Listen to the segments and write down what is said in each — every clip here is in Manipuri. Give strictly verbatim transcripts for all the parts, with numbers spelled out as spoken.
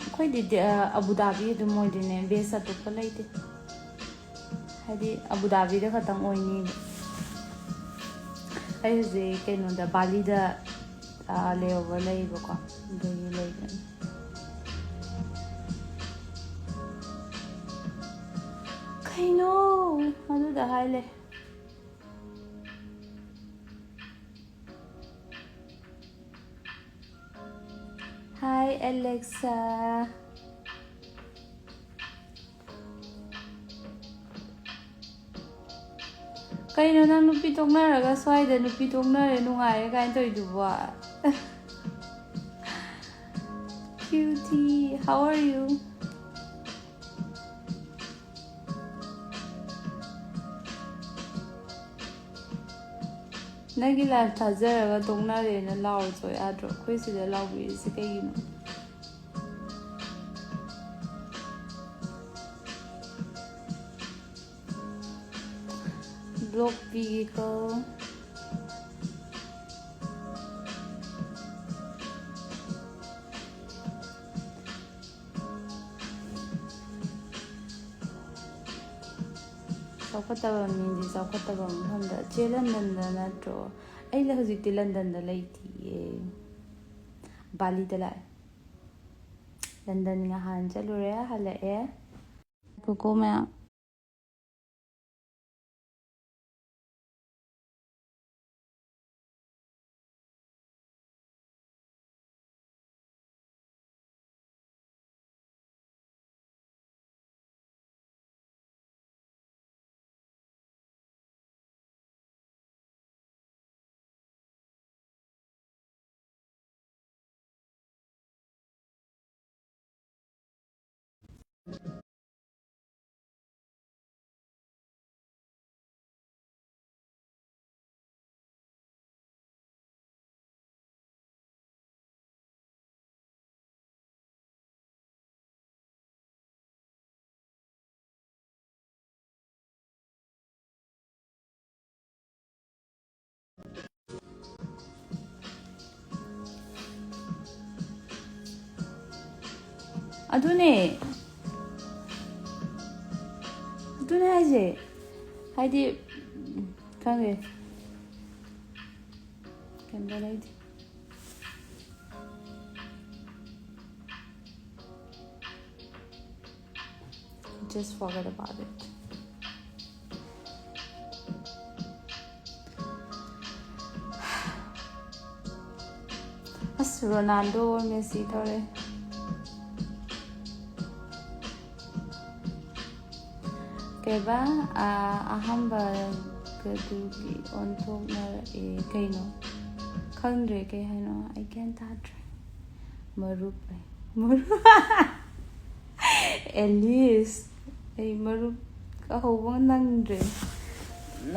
ꯑꯩꯈꯣꯏꯗꯤ ꯗꯦ-, ꯑꯕꯨ ꯙꯥꯕꯤ ꯑꯗꯨꯝ ꯑꯣꯏꯗꯣꯏꯅꯦ, ꯕꯦꯁ ꯑꯇꯣꯞꯄ ꯂꯩꯇꯦ꯫ ꯍꯥꯏꯗꯤ ꯑꯕꯨ ꯙꯥꯕꯤꯗ ꯈꯛꯇꯪ ꯑꯣꯏꯅꯤꯕ꯫ ꯑꯩ ꯍꯧꯖꯤꯛ ꯀꯩꯅꯣꯗ, ꯕꯥꯂꯤꯗ, ꯑ, layover ꯂꯩꯌꯦꯕꯀꯣ, ꯑꯗꯨꯒꯤ ꯂꯩꯕꯅꯤ꯫ ꯀꯩꯅꯣ ꯑꯗꯨꯗ ꯍꯥꯏ ꯂꯩ꯫ Hi, Alexa. ꯀꯩꯅꯣ ꯅꯪ ꯅꯨꯄꯤ ꯇꯣꯛꯅꯔꯒ ꯁ꯭ꯋꯥꯏꯗ ꯅꯨꯄꯤ ꯇꯣꯛꯅꯔꯦ ꯅꯨꯡꯉꯥꯏꯔꯦ ꯀꯥꯏꯅ ꯇꯧꯔꯤꯗꯨꯕꯣ? Cutie, how are you? ꯅꯪꯒꯤ live ꯊꯥꯖꯔꯒ ꯇꯣꯛꯅꯔꯦꯅ ꯂꯥꯎꯔꯨꯆꯣ ꯌꯥꯗ꯭ꯔꯣ? ꯑꯩꯈꯣꯏ ꯁꯤꯗ ꯂꯥꯎꯕꯤꯔꯤꯁꯦ ꯀꯩꯒꯤꯅꯣ? Block ꯄꯤꯒꯦꯀꯣ꯫ ꯆꯥꯎꯈꯠꯇꯕ ꯃꯤꯗꯤ ꯆꯥꯎꯈꯠꯇꯕ ꯃꯐꯝꯗ꯫ ꯆꯦ ꯂꯟꯗꯟꯗ ꯅꯠꯇ꯭ꯔꯣ? ꯑꯩ ꯍꯧꯖꯤꯛꯇꯤ ꯂꯟꯗꯟꯗ ꯂꯩꯇꯤꯌꯦ, ꯕꯥꯂꯤꯗ ꯂꯥꯛꯑꯦ꯫ ꯂꯟꯗꯟ ꯉꯍꯥꯟ ꯆꯠꯂꯨꯔꯦ, ꯍꯜꯂꯛꯑꯦ꯫ ꯉꯥꯏꯈꯣꯀꯣ ꯃꯌꯥꯝ꯫ ꯑꯗꯨꯅꯦ꯫ ꯑꯗꯨꯅꯦ ꯍꯥꯏꯁꯦ꯫ ꯍꯥꯏꯗꯤ, ꯎꯝ, ꯈꯪꯗꯦ꯫ ꯀꯩꯝꯇ ꯂꯩꯇꯦ꯫ Just forget about it. ꯑꯁ, ꯔꯣꯅꯥꯜꯗꯣ, ꯃꯦꯁꯤ ꯇꯧꯔꯦ꯫ ꯀꯩꯕ? ꯑꯥ, ꯑꯍꯥꯟꯕꯒꯗꯨꯒꯤ ꯑꯣꯟꯊꯣꯛꯅꯔꯛꯑꯦ꯫ ꯀꯩꯅꯣ? ꯈꯪꯗ꯭ꯔꯦ ꯀꯩ ꯍꯥꯏꯅꯣ꯫ ꯑꯩ ꯒ꯭ꯌꯥꯟ ꯇꯥꯗ꯭ꯔꯦ꯫ ꯃꯔꯨꯞ ꯑꯩ꯫ ꯃꯔꯨꯞ꯫ ꯑꯦꯂꯤꯁ꯫ ꯑꯩ ꯃꯔꯨꯞ ꯀꯍꯧꯕ ꯅꯪꯗ꯭ꯔꯦ꯫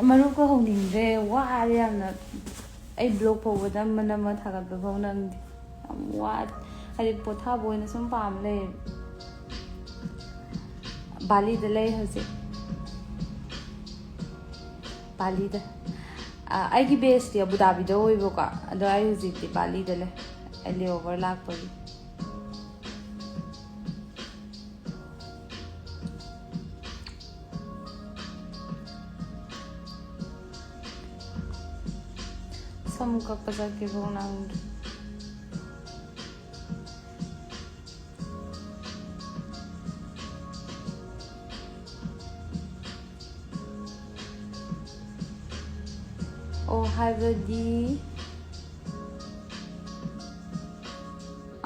ꯃꯔꯨꯞ ꯀꯍꯧꯅꯤꯡꯗ꯭ꯔꯦ꯫ ꯋꯥꯔꯦ ꯌꯥꯝꯅ꯫ ꯑꯩ ꯕ꯭ꯂꯣꯛ ꯐꯥꯎꯕ ꯅꯝꯃ ꯅꯝꯃ ꯊꯥꯒꯠꯄ ꯐꯥꯎ ꯅꯪꯗꯦ꯫ ꯌꯥꯝ ꯋꯥ-, ꯍꯥꯏꯗꯤ ꯄꯣꯊꯥꯕ ꯑꯣꯏꯅ ꯁꯨꯝ ꯄꯥꯝ ꯂꯩꯌꯦꯕ꯫ ꯕꯥꯂꯤꯗ ꯂꯩ ꯍꯧꯖꯤꯛ꯫ ꯕꯥꯂꯤꯗ꯫ ꯑ, ꯑꯩꯒꯤ ꯕꯦꯁꯇꯤ ꯑꯕꯨ ꯗꯥꯕꯤꯗ ꯑꯣꯏꯕꯀꯣ, ꯑꯗꯣ ꯑꯩ ꯍꯧꯖꯤꯛꯇꯤ ꯕꯥꯂꯤꯗ ꯂꯩ꯫ ꯑꯩ layover ꯂꯥꯛꯄꯒꯤ꯫ ꯁꯝ ꯀꯛꯄ ꯆꯠꯀꯦ ꯐꯥꯎ ꯅꯪꯗ꯭ꯔꯦ꯫ ꯑꯣ, ꯍꯥꯏꯕꯗꯤ,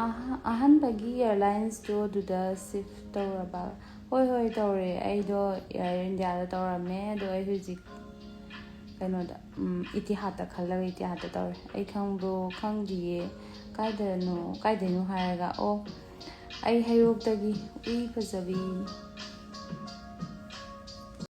ꯑꯍ-, ꯑꯍꯥꯟꯕꯒꯤ airlinesꯇꯣ ꯑꯗꯨꯗ shift ꯇꯧꯔꯕ? ꯍꯣꯏ, ꯍꯣꯏ, ꯇꯧꯔꯦ꯫ ꯑꯩꯗꯣ Air Indiaꯗ ꯇꯧꯔꯝꯃꯦ, ꯑꯗꯣ ꯑꯩ ꯍꯧꯖꯤꯛ ꯀꯩꯅꯣꯗ, ꯎꯝ, ꯏꯇꯤꯍꯥꯗꯇ ꯈꯜꯂꯒ ꯏꯇꯤꯍꯥꯗꯇ ꯇꯧꯔꯦ꯫ ꯑꯩ ꯈꯪꯕ꯭ꯔꯣ? ꯈꯪꯗꯤꯌꯦ꯫ ꯀꯥꯏꯗꯅꯣ? ꯀꯥꯏꯗꯩꯅꯣ ꯍꯥꯏꯔꯒ, ꯑꯣ, ꯑꯩ ꯍꯩꯔꯣꯛꯇꯒꯤ ꯎꯏ ꯐꯖꯕꯤ꯫